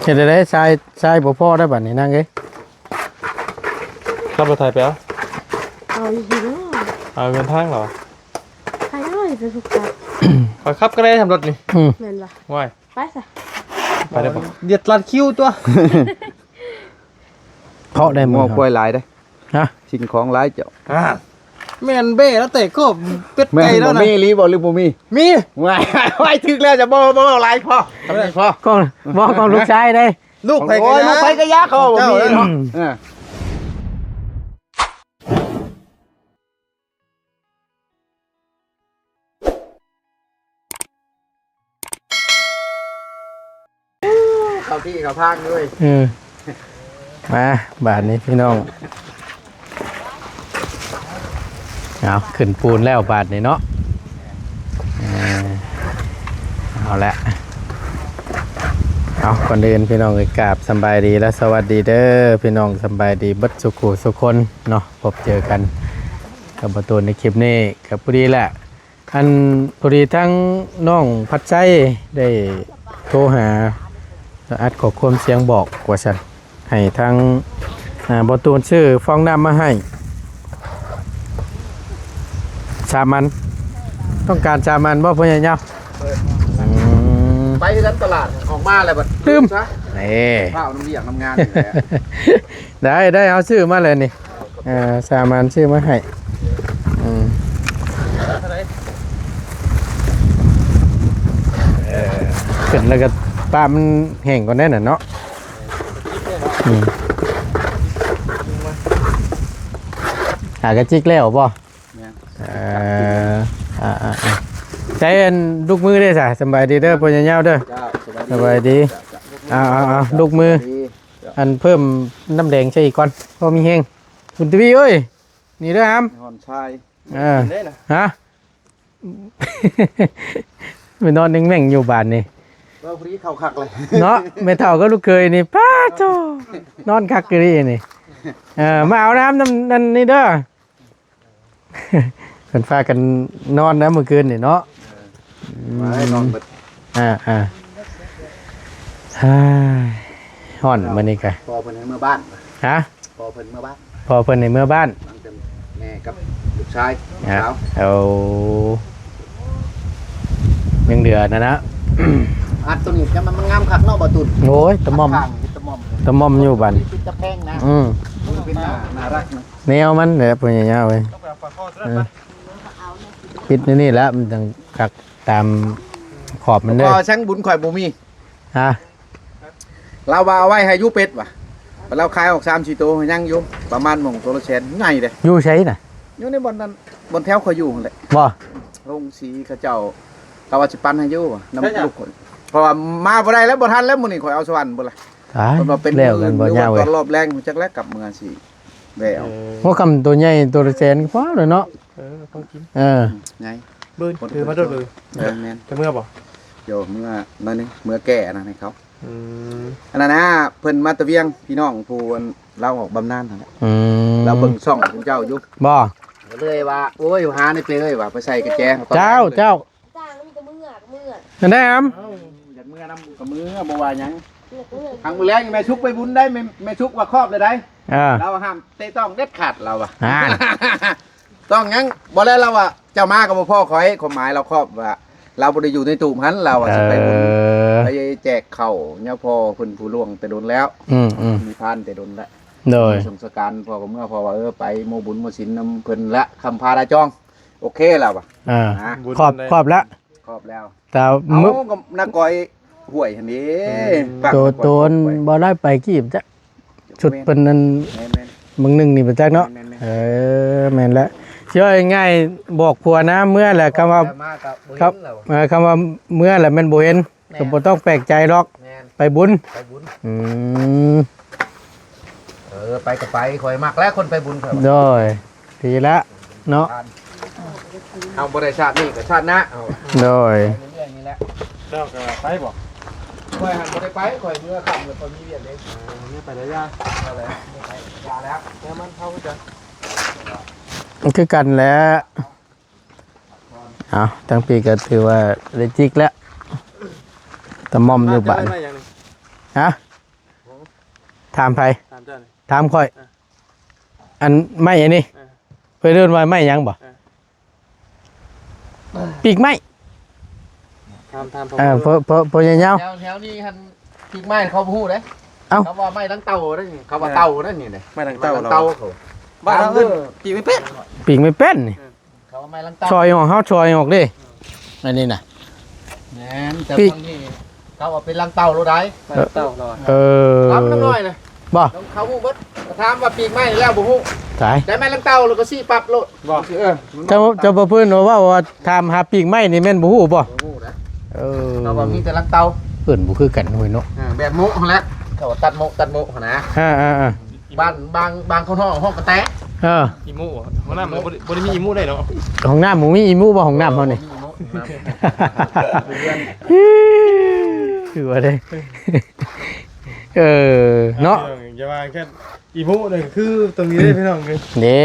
ເຮັດໄດ້ ຊາຍ ຊາຍບໍ່ພໍໄດ້ບັດນີ້ນາງເອີຍ. ຂັບລົດໄຖໄປເອົາ ເອົາຢູ່ເນາະ ເອົາເງິນທາງເນາະ ໃຫ້ເອົາໄປທຸກກັບ ຂ້ອຍຂັບກໍໄດ້ທຳລົດນີ້ ອືມ ແມ່ນບໍ່? ໂອ້ຍ ໄປຊະ ໄປໄດ້ບໍ່? ຢາດລັດຄິວຕົວະ ເພາະໄດ້ມື້ ງົວຄວາຍຫຼາຍເດ້ ຮະ ສິ່ງຂອງຫຼາຍເຈົ້າ ອ່າ ແມ່ນເບ້ແລ້ວແຕ່ກໍເປັດໄກ່ແລ້ວນະ ມີອີ່ຫຼີບໍ່ ຫຼືບໍ່ມີ? ມີ ໄວ້ ໄວ້ ຖືກແລ້ວ ຈະບໍ່ ບໍ່ເວົ້າຫຼາຍ ພໍ ເອີ ພໍ ຂອງ ບໍ່ ຂອງລູກຊາຍເດ້ ລູກໃຜກໍຢ່າ ໂອ້ຍ ລູກໃຜກໍຢ່າ ເຂົາບໍ່ມີເນາະ ເອີ. ເຂົ້າທີ່ເຂົ້າທາງເລີຍ ເອີ ມາບາດນີ້ພີ່ນ້ອງ ເອົາ ຂຶ້ນປູນແລ້ວບາດນີ້ເນາະ ເອີ ເອົາລະ ເອົາ ກ່ອນອື່ນພີ່ນ້ອງເອີຍ ກາບສຳບາຍດີ ແລະ ສະຫວັດດີເດີພີ່ນ້ອງ ສຳບາຍດີເບິດສູ່ຄູ່ສູ່ຄົນເນາະ ພົບເຈີກັນກັບບ່າວຕູນໃນຄລິບນີ້ ກໍພໍດີແຫຼະ ອັນ ພໍດີທາງນ້ອງພັດໄຊໄດ້ໂທຫາ ອັດຂໍ້ຄວາມສຽງບອກວ່າຊັ້ນ ໃຫ້ທາງ ອ່າ ບ່າວຕູນຊື້ຟອງນ້ຳມາໃຫ້ ສາມອັນ ຕ້ອງການສາມອັນບໍ່ ພໍ່ໃຫຍ່ຍາວ? ອືມ ໄປຄືກັນຕະຫຼາດ ອອກມາແລ້ວບັດ ຕື່ມ ເອີ ຟ້າວນຳວຽກນຳງານນີ້ແຫຼະ ໄດ້ ໄດ້ ເຮົາຊື້ມາແລ້ວນີ້ ເອີ ສາມອັນຊື້ມາໃຫ້ ອືມ ເອີ ຂຶ້ນແລ້ວກໍປະມັນແຫ້ງກ່ອນແດ່ນະເນາະ ອືມ ຫາກະຈິກແລ້ວບໍ່? ແມ່ນ ເອີ ອ່າໆໆ ໃຊ້ອັນລູກມືເດ້ຊະ ສະບາຍດີເດີ ພໍ່ໃຫຍ່ຍາວເດີ ເຈົ້າ ສະບາຍດີ ສະບາຍດີ ເອົາໆໆ ລູກມື ສະບາຍດີ ອັນເພີ່ມນ້ຳແດງໃສ່ອີກກ່ອນ ພໍມີແຮງ ບຸນທະວີເອີຍ ນີ້ເດີຫຳ ຮ້ອນຊາຍ ເອີ ກິນໄດ້ນະ ຮະ ໄປນອນແມ່ງໆຢູ່ບາດນີ້ ເວົ້າພໍດີເຂົ້າຄັກເລີຍ ເນາະ ແມ່ເຖົ້າກັບລູກເຂີຍນີ້ ປາດໂທ້ ນອນຄັກອີ່ຫຼີນີ້ ເອີ ມາເອົານ້ຳນຳນັ້ນນີ້ເດີ ເພິ່ນພາກັນນອນນະມື້ຄືນນີ້ເນາະ ເອີ ມາໃຫ້ນອນເບິດ ອ່າໆ ຮ້ອນມື້ນີ້ກະ ພໍ່ເພິ່ນໃຫ້ເມືອບ້ານ ຮະ ພໍ່ເພິ່ນເມືອບ້ານ ພໍ່ເພິ່ນໃຫ້ເມືອບ້ານ ຫຼັງຈາກແມ່ກັບລູກຊາຍ ອ່າ ສາວ ໂອ້ ຍັງເຫຼືອນະນະ ອັດໂຕນີ້ຈະມັນງາມຄັກເນາະ ບ່າວຕູນ ໂອ້ຍ ຕະໝ່ອມ ອັດຂ້າງ ຕະໝ່ອມ ຕະໝ່ອມຢູ່ບັດ ຕິດຕະແພງນະ ອືມ ມັນເປັນໜ້າ ໜ້າຮັກນະ ແນວມັນແຫຼະ ພະຍາຍາມເວີຍ ເອີ ປິດຢູ່ນີ້ແຫຼະ ມັນຈັ່ງຄັກຕາມຂອບມັນເດີ ພໍແຊງບຸນຂ້ອຍບໍ່ມີ ຮະ ລາວວ່າເອົາໄວ້ໃຫ້ຢູ່ເປັດວ່າ ລາວຂາຍອອກສາມສີ່ໂຕ ຍັງຢູ່ ປະມານໝ່ອງໂຕລະແສນ ໃຫຍ່ເດ້ ຢູ່ໃສນະ? ຢູ່ໃນບ່ອນນັ້ນ ບ່ອນແຖວຂ້ອຍຢູ່ຫັ້ນແຫຼະ ບໍ່? ໂຮງສີເຂົາເຈົ້າ ລາວວ່າຊິປັນໃຫ້ຢູ່ ນຳລູກຂ້ອຍ ເພາະວ່າມາບໍ່ໄດ້ແລ້ວ ບໍ່ທັນແລ້ວ ມື້ນີ້ຂ້ອຍເອົາສະຫວັນພຸ້ນລະ ຕາຍ ເພິ່ນວ່າເປັນ ແລ້ວກັນບໍ່ຍາວເວີຍ ຕອນລອບແລງ ຈັກແລ້ວກັບເມືອຊິ ແລ້ວ ເອີ ຫົວຄຳໂຕໃຫຍ່ໂຕລະແສນກໍພໍແລ້ວເນາະ ເອີ ຂອງກິນ ເອີ ໃຫຍ່ ເບິ່ງ ຖືມາໂດດເລີຍ ເອີ ແມ່ນ ຈະເມືອບໍ່? ດຽວເມືອໜ້ອຍໜຶ່ງ ເມືອແກ່ອັນນັ້ນໃຫ້ເຂົາ ອືມ ອັນນັ້ນນະ ເພິ່ນມາແຕ່ວຽງ ພີ່ນ້ອງຜູ້ອັນລາວອອກບຳນານຫັ້ນແຫຼະ ອືມ ລາວເບິ່ງຊ່ອງຂອງເຈົ້າຢູ່ ບໍ່? ກໍເລີຍວ່າ ໂອ້ຍ ຫາໃນເປເອີຍວ່າ ໄປໃສ່ກະແຈ ເຈົ້າ ເຈົ້າ ຈ້າງມີແຕ່ເມືອ ເມືອ ອັນໃດຫຳ? ເອົ້າ ຢາກເມືອນຳກໍເມືອ ບໍ່ວ່າຫຍັງ ທາງມື້ແລງແມ່ສຸກໄປບຸນໄດ້ ແມ່ ແມ່ສຸກວ່າຄອບແລ້ວໃດ ອ່າ ລາວຫ້າມເຕະຕ້ອງເດັດຂາດ ລາວວ່າ ອ່າ ຕ້ອງຫຍັງ ບໍ່ແລ້ວລາວວ່າ ເຈົ້າມາກໍບໍ່ພໍ້ຂ້ອຍ ຄວາມໝາຍລາວຄອບວ່າ ລາວບໍ່ໄດ້ຢູ່ໃນຕູບຫັ້ນ ລາວວ່າຊິໄປບຸນ ເອີ ໄປແຈກເຂົ້າຍາພໍ່ເພິ່ນຜູ້ລ່ວງແຕ່ດົນແລ້ວ ອືມໆ ມີພານແຕ່ດົນແລ້ວ ໂດຍ ສົງສະການພໍ່ກໍເມືອ ເພາະວ່າ ເອີ ໄປໂມບຸນໂມສິນນຳເພິ່ນລະ ຄຳພາລາຈອງ ໂອເຄລາວວ່າ ອ່າ ນະ ຄອບ ຄອບລະ ຄອບແລ້ວ ແຕ່ ເອົາ ມື້ ກໍນາກອຍຫ້ວຍຫັ້ນເດ້ ອືມ ໂຕ ໂຕນບໍ່ໄດ້ໄປກີບຈ້ະ ຊຸດເພິ່ນນັ້ນ ແມ່ນໆ ເບິ່ງໜຶ່ງນີ້ໄປຈັກເນາະ ແມ່ນໆ ເອີ ແມ່ນແຫຼະ ຊິເວົ້າງ່າຍໆ ບອກຜົວນະ ເມືອແຫຼະ ຄຳວ່າ ມາກໍບໍ່ເຫັນແລ້ວ ເອີ ຄຳວ່າເມືອແຫຼະແມ່ນບໍ່ເຫັນ ແມ່ນ ກໍບໍ່ຕ້ອງແປກໃຈດອກ ແມ່ນ ໄປບຸນ ໄປບຸນ ອືມ ເອີ ໄປກໍໄປ ຂ້ອຍມັກແຫຼະຄົນໄປບຸນຂ້ອຍວ່າ ໂດຍ ດີແລ້ວເນາະ ເຮົາບໍ່ໄດ້ຊາດນີ້ກໍຊາດໜ້າເຮົາ ໂດຍ ໄປເລື້ອຍໆນີ້ແຫຼະ ເຈົ້າກໍໄປບໍ່? ຂ້ອຍຫັ້ນບໍ່ໄດ້ໄປ ຂ້ອຍເມືອຄ່ຳແລ້ວ ຂ້ອຍມີວຽກເດ້ ເອີ ໄປແລ້ວຢ່າ ເອົາແລ້ວ ໄປຢ່າແລ້ວ ແລ້ວມັນເຮົາຈະ ຄືກັນແຫຼະ ເອົາ ທາງພີ້ກໍຖືວ່າໄດ້ຈິກແລ້ວ ຕະໝ່ອມຢູ່ບາດ ມາຈະໄດ້ມາຫຍັງນີ້? ຮະ? ຖາມໃຜ? ຖາມເຈົ້ານີ້ ຖາມຂ້ອຍ ເອີ ອັນໄມ້ອັນນີ້ ເອີ ເພິ່ນເອີ້ນວ່າໄມ້ຫຍັງບໍ່? ເອີ ປີກໄມ້ ຖາມ ຖາມ ເອີ ພໍ່ ພໍ່ ພໍ່ໃຫຍ່ຍາວ ແຖວ ແຖວນີ້ຫັ້ນ ປີກໄມ້ເຂົາບໍ່ຮູ້ເດ້. ເອົ້າ ເຂົາວ່າໄມ້ຫຼັງເຕົ່າເດ້ນີ້ ເຂົາວ່າເຕົ່າເດ້ນີ້ເດ້ ໄມ້ຫຼັງເຕົ່າ ໄມ້ຫຼັງເຕົ່າ ເຂົາ ບ້ານເຮົາເອີ້ນປີກໄມ້ເປັນ ປີກໄມ້ເປັນນີ້ ເອີ ເຂົາວ່າໄມ້ຫຼັງເຕົ່າ ຊອຍອອກ ເຮົາຊອຍອອກເດ້ ອັນນີ້ນະ ແມ່ນ ແຕ່ ປີກ ທາງນີ້ເຂົາວ່າເປັນຫຼັງເຕົ່າໂລດໄດ໋ ໄມ້ຫຼັງເຕົ່າເນາະ ເອີ ຖາມນາງນ້ອຍນະ ບໍ່ ເຂົາຮູ້ເບິດ ຖາມວ່າປີກໄມ້ແລ້ວບໍ່ຮູ້ ຕາຍ ແຕ່ໄມ້ຫຼັງເຕົ່າແລ້ວກໍຊີ້ປັບໂລດ ບໍ່ ເອີ ເຈົ້າ ເຈົ້າພໍ່ເພິ່ນເວົ້າວ່າ ຖາມຫາປີກໄມ້ນີ້ແມ່ນບໍ່ຮູ້ບໍ່? ບໍ່ຮູ້ນະ ເອີ ເຂົາວ່າມີແຕ່ຫຼັງເຕົ່າ ເອີ້ນບໍ່ຄືກັນເວີຍເນາະ ເອີ ແບບໂມະຫັ້ນແຫຼະ ເຂົາວ່າຕັດໂມະ ຕັດໂມະຫັ້ນນະ ອ່າໆໆ ບ້ານບາງ ບາງຄົນຮ້ອງ ຮ້ອງກະແຕ ເອີ ອີໂມະ ຫ້ອງນ້ຳບໍ່ໄດ້ ບໍ່ໄດ້ມີອີໂມະໄດ້ເນາະ ຫ້ອງນ້ຳບໍ່ມີອີໂມະບໍ່? ຫ້ອງນ້ຳເຮົານີ້ ບໍ່ມີອີໂມະ ຄືວ່າເດ້ ເອີ ເນາະ ພີ່ນ້ອງ ຢ່າວ່າແຄ່ ອີໂມະນີ້ຄືຕົງນີ້ເດ້ພີ່ນ້ອງເອີຍ ເດ້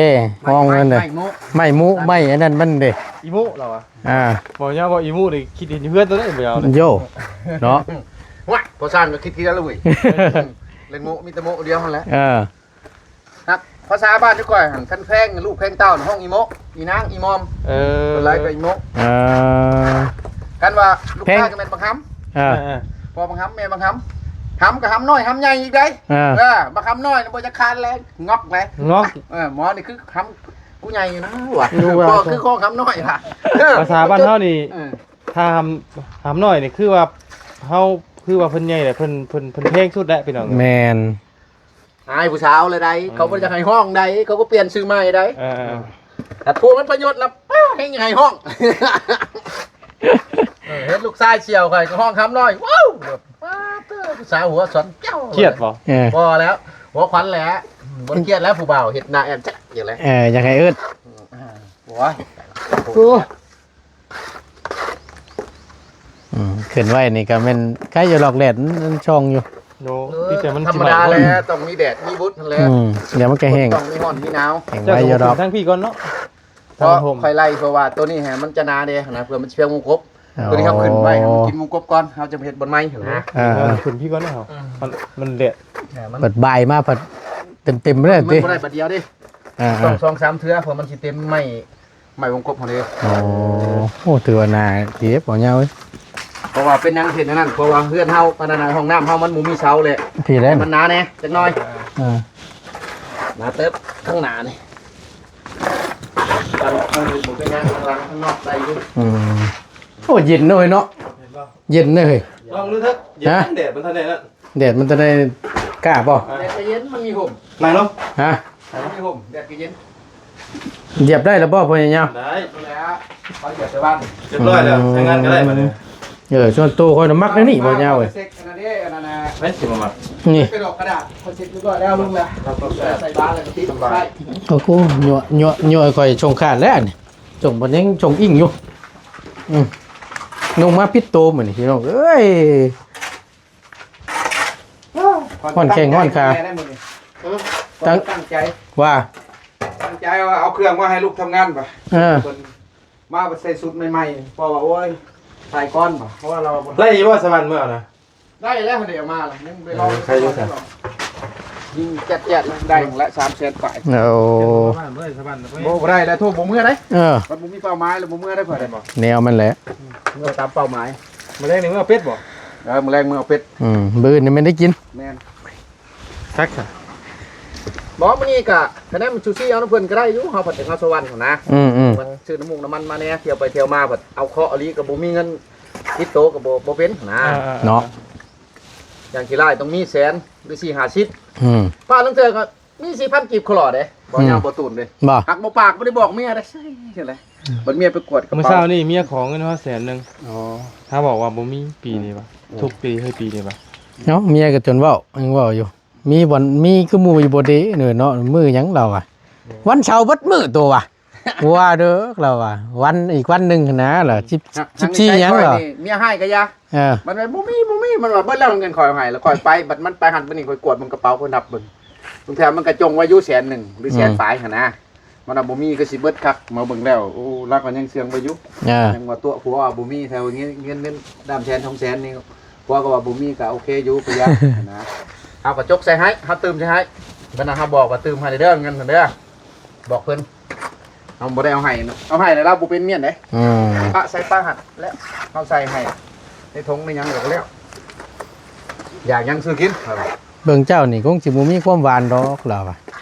ຫ້ອງນັ້ນເດ້ ໄມ້ໂມະ ໄມ້ໂມະ ໄມ້ອັນນັ້ນມັນເດ້ ອີໂມະລາວອະ ອ່າ ບໍ່ຍາວບໍ່ ອີໂມະນີ້ຄິດເຫັນຢູ່ເຮືອນຕົວໃດບໍ່ຍາວນີ້ ໂຢ ເນາະ ວ້າຍ ພໍ່ຊານກໍຄິດຄືກັນລະເວີຍ ເລື່ອງໂມະມີແຕ່ໂມະດຽວຫັ້ນແຫຼະ ເອີ ນັກພາສາບ້ານຢູ່ຂ້ອຍຫັ້ນ ຄັນແພງລູກແພງເຕົ້າຮ້ອງອີໂມະ ອີນາງ ອີມອມ ເອີ ສ່ວນຫຼາຍກໍອີໂມະ ເອີ ຄັນວ່າລູກຊາຍກໍແມ່ນບັກຫຳ ເອີ ພໍ່ບັກຫຳ ແມ່ບັກຫຳ ຫຳກໍຫຳນ້ອຍຫຳໃຫຍ່ອີກໃດ໋ ເອີ ເອີ ບັກຫຳນ້ອຍບໍ່ຈັກຄານແລງ ງອກແລງ ງອກ ເອີ ໝໍນີ້ຄືຫຳກູໃຫຍ່ຢູ່ນະວ່າ ຄືວ່າ ບໍ່ຄືຂອງຫຳນ້ອຍລະ ເອີ ພາສາບ້ານເຮົານີ້ ເອີ ຖ້າຫຳ ຫຳນ້ອຍນີ້ຄືວ່າເຮົາ ຄືວ່າເພິ່ນໃຫຍ່ແຫຼະ ເພິ່ນ ເພິ່ນ ເພິ່ນແພງສຸດແຫຼະພີ່ນ້ອງ ແມ່ນ ອາຍຜູ້ສາວເລີຍໃດ ເອີ ເຂົາບໍ່ຢາກໃຫ້ຮ້ອງໃດ ເຂົາກໍປ່ຽນຊື່ໃໝ່ໃດ ເອີ ແຕ່ຜູ້ມັນປະໂຫຍດລະ ປ້າ ແຮງຢາກໃຫ້ຮ້ອງ ເອີ ເຫັນລູກຊາຍສ່ຽວຂ້ອຍກໍຮ້ອງຄຳນ້ອຍ ວ້າວ ປ້າເຕີ ຜູ້ສາວຫົວສັນ ເຈົ້າ ຄຽດບໍ່? ເອີ ບໍ່ແລ້ວ ຫົວຂວັນແຫຼະ ບໍ່ໄດ້ຄຽດແລ້ວ ຜູ້ບ່າວເຮັດໜ້າແອນຈັກຢູ່ແລ້ວ ເອີ ຢາກໃຫ້ເອີ້ນ ໂອ້ຍ ໂອ້ ອືມ ຂຶ້ນໄວ້ນີ້ກໍແມ່ນໄຄຢູ່ດອກ ແດດມັນສ່ອງຢູ່ ໂດ ເອີ ມີແຕ່ມັນ ທຳມະດາແຫຼະ ຕ້ອງມີແດດມີບຸດຫັ້ນແຫຼະ ອືມ ດຽວມັນກໍແຫ້ງ ຕ້ອງມີຮ້ອນມີໜາວ ແຫ້ງໄວຢູ່ດອກ ທາງພີ້ກ່ອນເນາະ ເພາະຂ້ອຍໄລ່ ເພາະວ່າໂຕນີ້ຫັ້ນມັນຈະໜາແດ່ຫັ້ນນະ ເພື່ອມັນຊິພຽງວົງກົບ ໂຕນີ້ເຮົາຂຶ້ນໄວ້ ໃຫ້ມັນກິນວົງກົບກ່ອນ ເຮົາຈະເຮັດບ່ອນໃໝ່ຫັ້ນນະ ເອີ ເອີ ຂຶ້ນພີ້ກ່ອນເນາະ ເອີ ມັນ ມັນແດດ ເອີ ມັນ ເປີດບ່າຍມາພັດເຕັມໆເລີຍຕິ ມັນບໍ່ໄດ້ບາດດຽວເດ້ ເອີ ຕ້ອງສອງສາມເທື່ອ ເພາະມັນຊິເຕັມໄມ້ ໄມ້ວົງກົບຫັ້ນເດ້ ໂອ້ ໂອ້ ຖືວ່າໜາເກັບເອົາຍາວເອີຍ ເພາະວ່າເປັນຫຍັງເຮັດແນວນັ້ນ ເພາະວ່າເຮືອນເຮົາ ອັນນັ້ນນະ ຫ້ອງນ້ຳເຮົາມັນບໍ່ມີເສົາແຫຼະ ພີ້ແຫຼະ ມັນໜາແດ່ຈັກໜ້ອຍ ເອີ ໜາເຕີບ ຂ້າງໜ້ານີ້ ກັນ ມັນບໍ່ເປັນຫຍັງ ຂ້າງຫຼັງ ຂ້າງນອກໄດ້ຢູ່ ອືມ ໂອ້ ເຢັນເນາະເອີຍເນາະ ເຫັນບໍ່? ເຢັນເນາະເອີຍ ລອງດູເທີ ເຢັນ ຮະ? ແດດມັນທັນໄດ້ນັ້ນ ແດດມັນຈະໄດ້ກ້າບໍ່? ແດດກໍເຢັນ ມັນມີຮົ່ມ ນັ່ງລົງ ຮະ? ມັນມີຮົ່ມ ແດດກໍເຢັນ ຢຽບໄດ້ແລ້ວບໍ່ ພໍ່ໃຫຍ່ຍາວ? ໄດ້ແລ້ວ ເຂົາຢຽບແຕ່ບ້ານ ຮຽບຮ້ອຍແລ້ວ ອືມ ໃຊ້ງານກໍໄດ້ບັດນີ້ ເອີ ສ່ວນໂຕຂ້ອຍນະມັກແນວນີ້ ພໍ່ໃຫຍ່ຍາວເອີຍ ເຊັກອັນນັ້ນເດ້ ອັນນັ້ນນະ ໃຜຊິບໍ່ມັກ ນີ້ ກະດອກກະດາດ ຂ້ອຍເຊັກຮຽບຮ້ອຍແລ້ວ ລົງແລ້ວ ເອົາ ໃສ່ບ້ານແລ້ວກໍຕິດໄວ້ ໂອ້ໂຫ ຍົວະ ຍົວະ ຍົວະໃຫ້ຂ້ອຍຊົງຂາດແລ້ວນີ້ ຊົງບໍ່ຍັງຊົງອີ່ງຢູ່ ອືມ ນຸ່ງມາຜິດໂຕມື້ນີ້ ພີ່ນ້ອງເອີຍ ຮ້ອນແຂ້ງຮ້ອນຂາ ຕັ້ງ ຕັ້ງໃຈ ວ່າ ຕັ້ງໃຈວ່າເອົາເຄື່ອງມາໃຫ້ລູກທຳງານປະ ເອີ ເພິ່ນມາໃສ່ຊຸດໃໝ່ໆ ເພາະວ່າ ໂອ້ຍ ໃສ່ກ່ອນປະ ເພາະວ່າລາວບໍ່ ໄດ້ຢູ່ບໍ່ສະຫວັນເມື່ອນະ? ໄດ້ແລ້ວ ເດເອົາມາລະ ຍັງໄປລອງ ເອີ ໃສ່ຢູ່ໃສ? ຍິງແຈດໆ ໄດ້ລະສາມແສນປາຍ ໂອ້ ບໍ່ ບໍ່ໄດ້ແລ້ວ ໂທ ບໍ່ເມືອໄດ໋ ເອີ ມັນບໍ່ມີເປົ້າໝາຍລະ ບໍ່ເມືອໄດ້ ເພິ່ນ ແນວມັນແຫຼະ ເມືອຕາມເປົ້າໝາຍ ມື້ແລງນີ້ເມືອເອົາເປັດບໍ່? ເອີ ມື້ແລງເມືອເອົາເປັດ ອືມ ມື້ອື່ນນີ້ແມ່ນໄດ້ກິນ ແມ່ນ ຄັກຊະ ບໍ່ ມື້ນີ້ກະ ຄະແນນມັນຊູຊີເອົານຳເພິ່ນກໍໄດ້ຢູ່ ເຮົາພັດຈະເອົາສະຫວັນຫັ້ນນະ ອືມໆ ມັນຊື້ນ້ຳມູກນ້ຳມັນມາແດ່ ທ່ຽວໄປທ່ຽວມາ ພັດເອົາເຄາະອີ່ຫຼີກໍບໍ່ມີເງິນຕິດໂຕກໍບໍ່ ບໍ່ເປັນຫັ້ນນະ ອ່າໆ ເນາະ ຢ່າງຂີ້ລ້າຍຕ້ອງມີແສນ ຫຼື ສີ່ຫ້າສິບ ອືມ ປ້າລາງເທື່ອກໍມີສີ່ພັນກີບໂຄລອເດ້ ບໍ່ຍາວ ອືມ ບໍ່ຕູນເດ້ ບໍ່ ຫາກບໍ່ປາກ ບໍ່ໄດ້ບອກເມຍໄດ້ ເຊິ່ງແຫຼະ ບັດເມຍໄປກວດກະເປົາ ມື້ເຊົ້ານີ້ເມຍຂໍເງິນເຮົາແສນໜຶ່ງ ອໍ ຖ້າບອກວ່າບໍ່ມີປີນີ້ຫວາ ອືມ ທຸກປີໃຫ້ປີນີ້ຫວາ ເນາະ ເມຍກໍຈົນເວົ້າ ຍັງເວົ້າຢູ່ ມີບ່ອນ ມີຄືໝູ່ຢູ່ບໍ່ເດເນາະ ມື້ຫຍັງລາວວ່າ ອືມ ວັນເສົາເບິດມື້ໂຕວ່າ ວ່າເດີລາວວ່າ ວັນ ອີກວັນໜຶ່ງຫັ້ນນະລາວ ສິບ ສິບສີ່ຫຍັງລາວ ເມຍໃຫ້ກໍຢ່າ ເອີ ມັນວ່າບໍ່ມີ ບໍ່ມີ ມັນວ່າເບິດແລ້ວເງິນຂ້ອຍເອົາໃຫ້ ແລ້ວຂ້ອຍໄປ ບັດມັນໄປຫັ້ນໄປນີ້ ຂ້ອຍກວດມັນກະເປົາ ຂ້ອຍນັບເບິ່ງ ບາງເທື່ອມັນກະຈົ່ງໄວ້ຢູ່ແສນໜຶ່ງ ຫຼື ອືມ ແສນປາຍຫັ້ນນະ ມັນວ່າບໍ່ມີຄືຊິເບິດຄັກ ມາເບິ່ງແລ້ວ ໂອ້ ລາວກໍຍັງເຊື່ອງໄວ້ຢູ່ ອ່າ ຍັງວ່າຕົວະຜົວວ່າບໍ່ມີ ແທ້ວ່າເງິນ ເງິນ ເງິນດ້າມແສນສອງແສນນີ້ ຜົວກໍວ່າບໍ່ມີກໍໂອເຄຢູ່ ປະຢັດຫັ້ນນະ ເຮົາກໍຈົກໃສ່ໃຫ້ ເຮົາຕື່ມໃສ່ໃຫ້ ບັດນັ້ນເຮົາບອກວ່າຕື່ມໃຫ້ເດີ ເງິນຫັ້ນເດີ ບອກເພິ່ນ. ເຮົາບໍ່ໄດ້ເອົາໃຫ້ເນາະ ເອົາໃຫ້ແລ້ວລາວບໍ່ເປັນເມຍໃດ. ອືມ ປະໃສ່ປະຫັ້ນແຫຼະ ເຮົາໃສ່ໃຫ້ໃນຖົງໃນຫຍັງກໍແລ້ວ ຢາກຫຍັງຊື້ກິນ. ເບິ່ງເຈົ້ານີ້ຄົງຊິບໍ່ມີຄວາມຫວານດອກລາວວ່າ.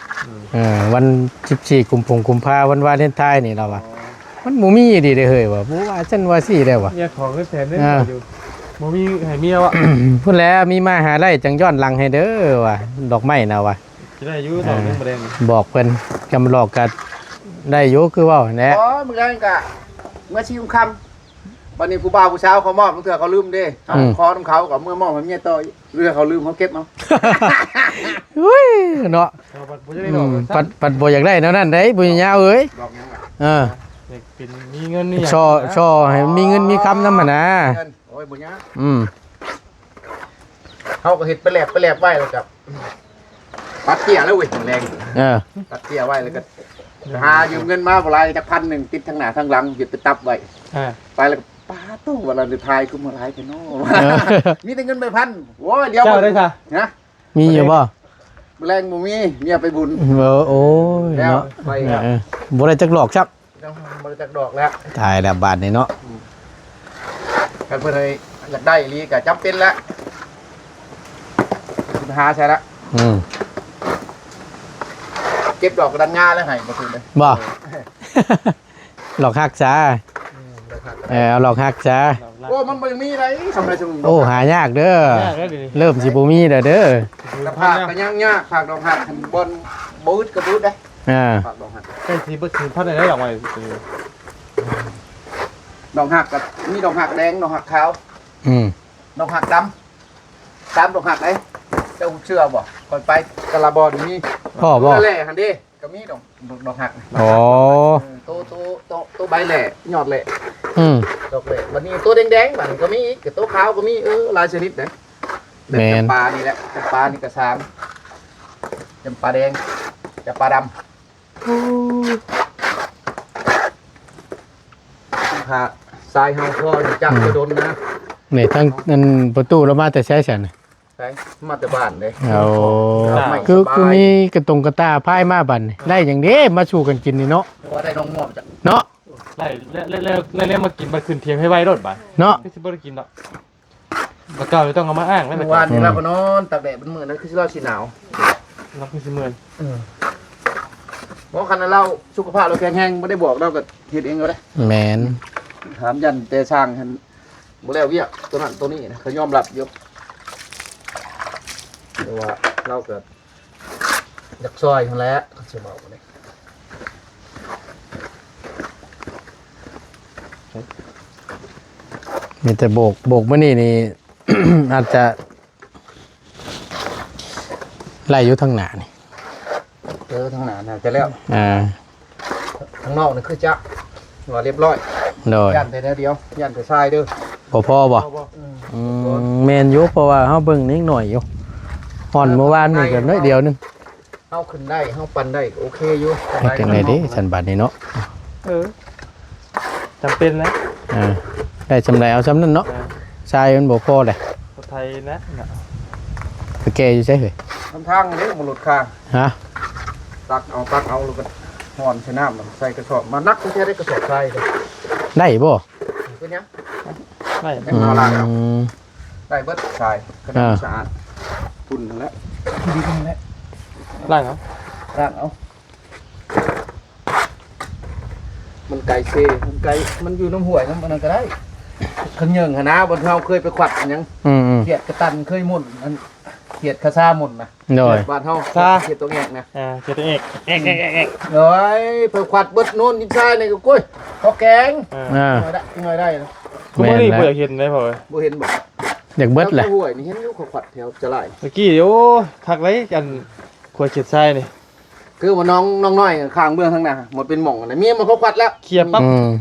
ອືມ ເອີ ວັນສິບສີ່ກຸມພາ ກຸມພາ ວັນວາເລນທາຍນີ້ລາວວ່າ. ອໍ ມັນບໍ່ມີອີ່ຫຼີເດ້ເຮີ້ຍວ່າ ບໍ່ວ່າຊັ້ນວ່າຊີ້ແລ້ວວ່າ. ເມຍຂໍເງິນແສນໜຶ່ງ ອ່າ ຢູ່ ບໍ່ມີໃຫ້ເມຍວະ. ພຸ້ນແຫຼະ ມີມາຫາໄລ່ຈັ່ງຍ້ອນຫຼັງໃຫ້ເດີວ່າ ດອກໄມ້ນະວ່າ. ຊິໄດ້ຢູ່ ດອກໜຶ່ງບໍ່ແດງ ບອກເພິ່ນ ຈຳຫຼອກກໍໄດ້ຢູ່ ຄືເວົ້າຫັ້ນແຫຼະ. ອໍ ມື້ແລງກະເມືອສີ່ໂມງຄ່ຳ ບັດນີ້ຜູ້ບ່າວຜູ້ສາວເຂົາມອບ ບາງເທື່ອເຂົາລືມເດ້ ເຮົາ ອືມ ຂໍນຳເຂົາກໍເມືອມອບໃຫ້ເມຍຕໍ່ອີກ ຫຼືເຂົາລືມເຮົາເກັບເອົາ. ໂອ້ຍເນາະ ເຂົາບັດບໍ່ຢາກໄດ້ດອກ ອືມ ບັດ ບັດບໍ່ຢາກໄດ້ແນວນັ້ນໃດ ຜູ້ຍາວເອີຍ. ດອກຫຍັງລະ? ເອີ ຢາກເປັນມີເງິນມີຫຍັງ ສໍ້ ນະ ສໍ້ໃຫ້ມີເງິນມີຄຳນຳຫັ້ນນະ. ເງິນ ໂອ້ຍ ບໍ່ຍາກ ອືມ ເຮົາກໍເຮັດໄປແລບໄປແລບໄວ້ ແລ້ວກໍຕັດເຈ້ຍແລ້ວເວີຍ ແລງ ເອີ ຕັດເຈ້ຍໄວ້ ແລ້ວກໍຫາຢືມເງິນມາບໍ່ຫຼາຍ ຈັກພັນໜຶ່ງ ຕິດທັງໜ້າທັງຫຼັງ ຍຶດໄປຕັບໄວ້. ອ່າ ໄປແລ້ວກໍ ປາໂທ້ ວາເລນທາຍຄືມາຫຼາຍແທ້ເນາະ ເອີ ມີແຕ່ເງິນໃບພັນ. ໂອ້ຍ ດຽວ ເຈົ້າໄດ້ຊະ ຮະ? ມີຢູ່ບໍ່? ມື້ແລງບໍ່ມີ ເມຍໄປບຸນ. ເອີ ໂອ້ຍ ແລ້ວ ເນາະ ໄປ ເອີ ເອີ ບໍ່ໄດ້ຈັກດອກຊ້ຳ. ຍັງບໍ່ໄດ້ຈັກດອກແລ້ວ ຕາຍແລ້ວບາດນີ້ເນາະ. ອືມ ຄັນເພິ່ນໃຫ້ຢາກໄດ້ອີ່ຫຼີກໍຈຳເປັນແຫຼະ ຊິໄປຫາໃສລະ. ອືມ ເກັບດອກກະດັນງາແລ້ວໃຫ້ບໍ່ຖືກເດ້ ບໍ່? ເອີ ດອກຮັກສາ. ອືມ ດອກຮັກ ເອີ ເອົາດອກຮັກສາ. ໂອ້ ມັນບໍ່ມີໃດ ສຳລັບຊຸມ ໂອ້ ຫາຍາກເດີ ຫາຍາກເດີ ເລີ່ມຊິບໍ່ມີແລ້ວເດີ. ແຕ່ພາກກໍຍັງຍາກ ພາກດອກຮັກ ຄັນບ່ອນບໍ່ອຶດກໍບໍ່ອຶດເດ້. ອ່າ ພາກດອກຮັກ ໃກ້ຊິເບິດສູນພັນແລ້ວ ດອກໄມ້ ດອກຮັກກໍມີດອກຮັກແດງ ດອກຮັກຂາວ. ອືມ ດອກຮັກດຳ ຕາມດອກຮັກເດ້ ເຈົ້າເຊື່ອບໍ່? ຂ້ອຍໄປແຕ່ລະບ່ອນມີ ພໍ້ບໍ່? ແຫຼະຫັ້ນເດ້ ກໍມີດອກ ດອກຮັກ. ອໍ ເອີ ໂຕ ໂຕ ໂຕ ໂຕໃບແຫຼະ ຍອດແຫຼະ. ອືມ ດອກແຫຼະ ບັດນີ້ໂຕແດງໆ ບັດນີ້ກໍມີອີກ ໂຕຂາວກໍມີ. ເອີ ຫຼາຍຊະນິດເດ້. ແມ່ນ ຈຳປານີ້ແຫຼະ ຈຳປານີ້ກໍສາມ ຈຳປາແດງ ຈຳປາດຳ. ໂອ້ ຖ້າຊາຍເຮົາພໍຈາກ ອືມ ຈະດົນນະ. ນີ້ທາງອັນປະຕູລາວມາແຕ່ໃສຊັ້ນ? ໃສ ມາແຕ່ບ້ານເດ້. ໂອ້ ຄື ຄືມີກະຕົງກະຕ່າພາຍມາບັດນີ້ ໄດ້ຫຍັງເດ້ມາສູ່ກັນກິນນີ້ເນາະ. ວ່າໄດ້ນ້ອງມອບຈ້ະເນາະ. ໄດ້ແລ້ວ ແລ້ວ ແລ້ວ ແລ້ວມາກິນບັດຂຶ້ນທຽງໃຫ້ໄວໂລດບັດເນາະ. ຄືຊິບໍ່ໄດ້ກິນດອກ. ແລ້ວກໍຕ້ອງເອົາມາອ້າງແລ້ວ. ເມື່ອວານນີ້ ອືມ ລາວກໍນອນຕາກແດດເບິດມື້ ນັ້ນຄືຊິລາວຊິໜາວ ລາວຄືຊິເມື່ອຍ. ເອີ ບໍ່ ຄັນລາວສຸຂະພາບລາວແຂງແຮງ ບໍ່ໄດ້ບອກ ລາວກໍເຮັດເອງກໍໄດ້. ແມ່ນ ຖາມຢ້ານແຕ່ຊ່າງຫັ້ນບໍ່ແລ້ວວຽກ ໂຕນັ້ນໂຕນີ້ນະ ເຂົາຍອມຮັບຢູ່ ແຕ່ວ່າລາວກໍ ຢາກຊ່ອຍຫັ້ນແຫຼະ ຄັນຊິເວົ້ານີ້ ມີແຕ່ໂບກ ໂບກມື້ນີ້ນີ້ ອາດຈະໄລ່ຢູ່ທາງໜ້ານີ້. ເອີ ທາງໜ້າໜ້າຈະແລ້ວ. ອ່າ ທາງນອກນີ້ຄືຈະວ່າລຽບຮ້ອຍ. ໂດຍ ຢ້ານແຕ່ແນວດຽວ ຢ້ານແຕ່ຊາຍເດີ. ບໍ່ພໍບໍ່? ບໍ່ ບໍ່ ອືມ ອືມ ແມ່ນຢູ່ ເພາະວ່າເຮົາເບິ່ງຍັງໜ້ອຍຢູ່ ຮ່ອນເມື່ອວານນີ້ກໍໜ້ອຍດຽວໜຶ່ງ. ເຮົາຂຶ້ນໄດ້ ເຮົາປັ່ນໄດ້ກໍໂອເຄຢູ່. ເຮັດຈັ່ງໃດເດ້ຊັ້ນບາດນີ້ເນາະ? ເອີ ຈຳເປັນແຫຼະ. ອ່າ ໄດ້ສ່ຳໃດເອົາສ່ຳນັ້ນເນາະ. ເອີ ຊາຍມັນບໍ່ພໍແຫຼະ. ລົດໄຖນະ ໄປແກ່ຢູ່ໃສເຮີ້ຍ? ນຳທາງນີ້ບໍ່ລົດຂ້າງ. ຮະ? ຕັກເອົາ ຕັກເອົາ ແລ້ວກໍຮ່ອນໃສ່ນ້ຳ ໃສ່ກະສອບ ມາໜັກແທ້ໆ ໄດ້ກະສອບຊາຍເດ້. ໄດ້ບໍ່? ເປັນຫຍັງ? ໄດ້ ອືມ ໄດ້ເບິດຊາຍ ກະດານ ອ່າ ສະອາດ ຝຸ່ນຫັ້ນແຫຼະ ດີຫັ້ນແຫຼະ. ລ້າງເອົາ ລ້າງເອົາ. ມັນໄກເຊ ມັນໄກ ມັນຢູ່ນຳຫ້ວຍນຳອັນນັ້ນກໍໄດ້. ຄັນເຫຍິງຫັ້ນນະ ບ່ອນເຮົາເຄີຍໄປຂວັດຫຍັງ ອືມໆ ຂຽດກະຕັນເຄີຍໝົນ ອັນຂຽດຄາຊາໝົນນະ. ໂດຍ ຂຽດບ້ານເຮົາ ຄາ ຂຽດຕົວແອກນະ. ອ່າ ຂຽດຕົວແອກ ແອກໆໆໆ. ໂອ້ຍ ເພິ່ນຂວັດເບິດໂນນ ດິນຊາຍນີ້ກໍ ໂອ້ຍ ພໍແກງ. ອ່າ ອ່າ ໜ້ອຍໄດ້ ໜ້ອຍໄດ້ນະ. ແມ່ນແຫຼະ ບໍ່ເຫັນເດ້ພໍ່ເອີຍ. ບໍ່ເຫັນບໍ່? ຢາກເບິດແຫຼະ. ແຖວຫ້ວຍນີ້ເຫັນຢູ່ ເຂົາຂວັດແຖວຈະຫຼາຍ. ຕະກີ້ ໂອ້ ຄັກເລີຍ ອັນ ຂົວຂຽດຊາຍນີ້ ຄືວ່ານ້ອງ ນ້ອງນ້ອຍຂ້າງເບື້ອງທາງໜ້າ ໝົດເປັນໝ່ອງນະ ມີມັນເຂົາຂວັດແລ້ວ ເຄຍປັບ. ອືມ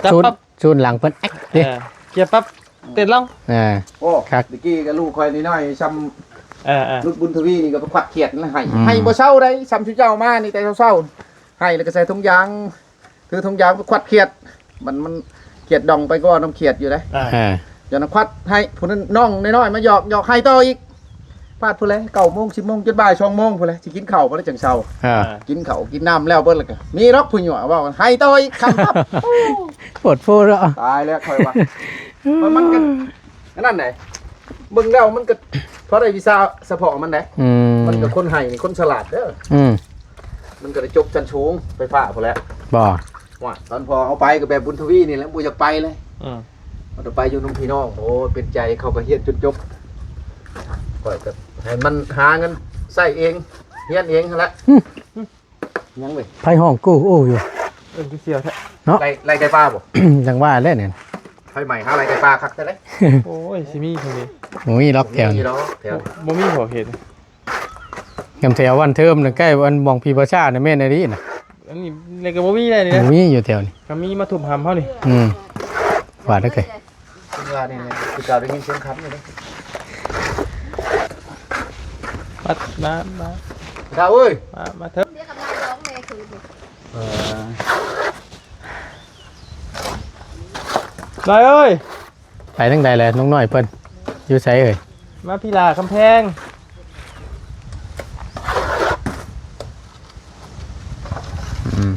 ຈັບ ສູນ ປັບ ສູນຫຼັງເພິ່ນ ເອກ ເດ້ ເອີ ເຄຍປັບ ເຕັ້ນລອງ. ອ່າ ໂອ້ ຄັກ ຕະກີ້ກໍລູກຂ້ອຍນ້ອຍໆ ຊ່ຳ ເອີໆ ລຸດບຸນທະວີນີ້ກໍໄປຂວັດຂຽດໃຫ້ ອືມ ໃຫ້ບໍ່ເຊົາໄດ໋. ຊ່ຳຊຸເຈົ້າມານີ້ແຕ່ເຊົ້າໆ ໃຫ້ແລ້ວກໍໃສ່ຖົງຢາງ ຖືຖົງຢາງໄປຂວັດຂຽດ ມັນ ມັນຂຽດດອງໄປກໍເອົານ້ຳຂຽດຢູ່ເດ້. ອ່າ ອ່າ ຢ່ານະຂວັດໃຫ້ຜູ້ນັ້ນ ນ້ອງນ້ອຍໆ ມາຢອກ ຢອກໃຫ້ຕໍ່ອີກ. ພາດພຸ້ນແຫຼະ ເກົ້າໂມງ ສິບໂມງ ຈົນບ່າຍສອງໂມງພຸ້ນແຫຼະ ຊິກິນເຂົ້າພຸ້ນແຫຼະ ຈັ່ງເຊົາ. ເອີ ອ່າ ກິນເຂົ້າກິນນ້ຳແລ້ວເບິດ ແລ້ວກໍມີດອກຜູ້ຍົວເວົ້າ ໃຫ້ຕໍ່ອີກຄ່ຳໆ. ໂອ້ ໂພດໂພເນາະ. ຕາຍແລ້ວຂ້ອຍວ່າ ມັນ ມັນກໍ ອັນນັ້ນໃດ ເບິ່ງແລ້ວມັນກໍພໍໄດ້ວິຊາສະເພາະມັນໃດ. ອືມ ມັນກໍຄົນໃຫ້ນີ້ຄົນສະຫຼາດເດີ. ອືມ ມັນກໍໄດ້ຈົບຊັ້ນສູງໄຟຟ້າພຸ້ນແຫຼະ. ບໍ່ ວ່າຕອນພໍ່ເຮົາໄປກໍແບບບຸນທະວີນີ້ແຫຼະ ບໍ່ຢາກໄປເລີຍ. ອືມ ມັນໄປຢູ່ນຳພີ່ນ້ອງ ໂອ້ ເປັນໃຈ ເຂົາກໍຮຽນຈົນຈົບ ຂ້ອຍກໍໃຫ້ມັນຫາເງິນໃຊ້ເອງ ຮຽນເອງຫັ້ນແຫຼະ. ຫຶ ຍັງເວີຍ ໃຜຮ້ອງກູອູຢູ່. ເອີ ຄືສຽວແທ້ເນາະ. ໄລ່ ໄລ່ໄກ່ປ່າບໍ່? ຈັ່ງວ່າແຫຼະນີ້ ໄຟໄໝ້ຫາໄລ່ໄກ່ປ່າຄັກແທ້ເດ້. ໂອ້ຍ ຊິມີເທົ່ານີ້ ບໍ່ມີດອກແຖວນີ້ ບໍ່ມີດອກແຖວນີ້ ບໍ່ມີບໍ່ເຫັນ. ຍາມແຖວວັນເທີມນັ້ນ ໃກ້ວັນໝ່ອງພີພາຊານັ້ນ ແມ່ນອີ່ຫຼີນະ. ອັນນີ້ ນີ້ກໍບໍ່ມີແລ້ວນີ້ນະ ບໍ່ມີຢູ່ແຖວນີ້ ກໍມີມາທຸບຫຳເຮົານີ້. ອືມ ວ່າແລ້ວເຄີຍ ເພິ່ນວ່ານີ້ແຫຼະ ຄືເກົ່າໄດ້ຍິນສຽງຂັນຢູ່ເດ້. ມາ ມາ ມາ ທ້າວເອີຍ ມາ ມາເທີມ. ເອີ ນາຍເອີຍ ໄປທາງໃດແຫຼະ ນ້ອງນ້ອຍເພິ່ນ ຢູ່ໃສເອີຍ? ມາພີ້ລະ ກຳແພງ. ອືມ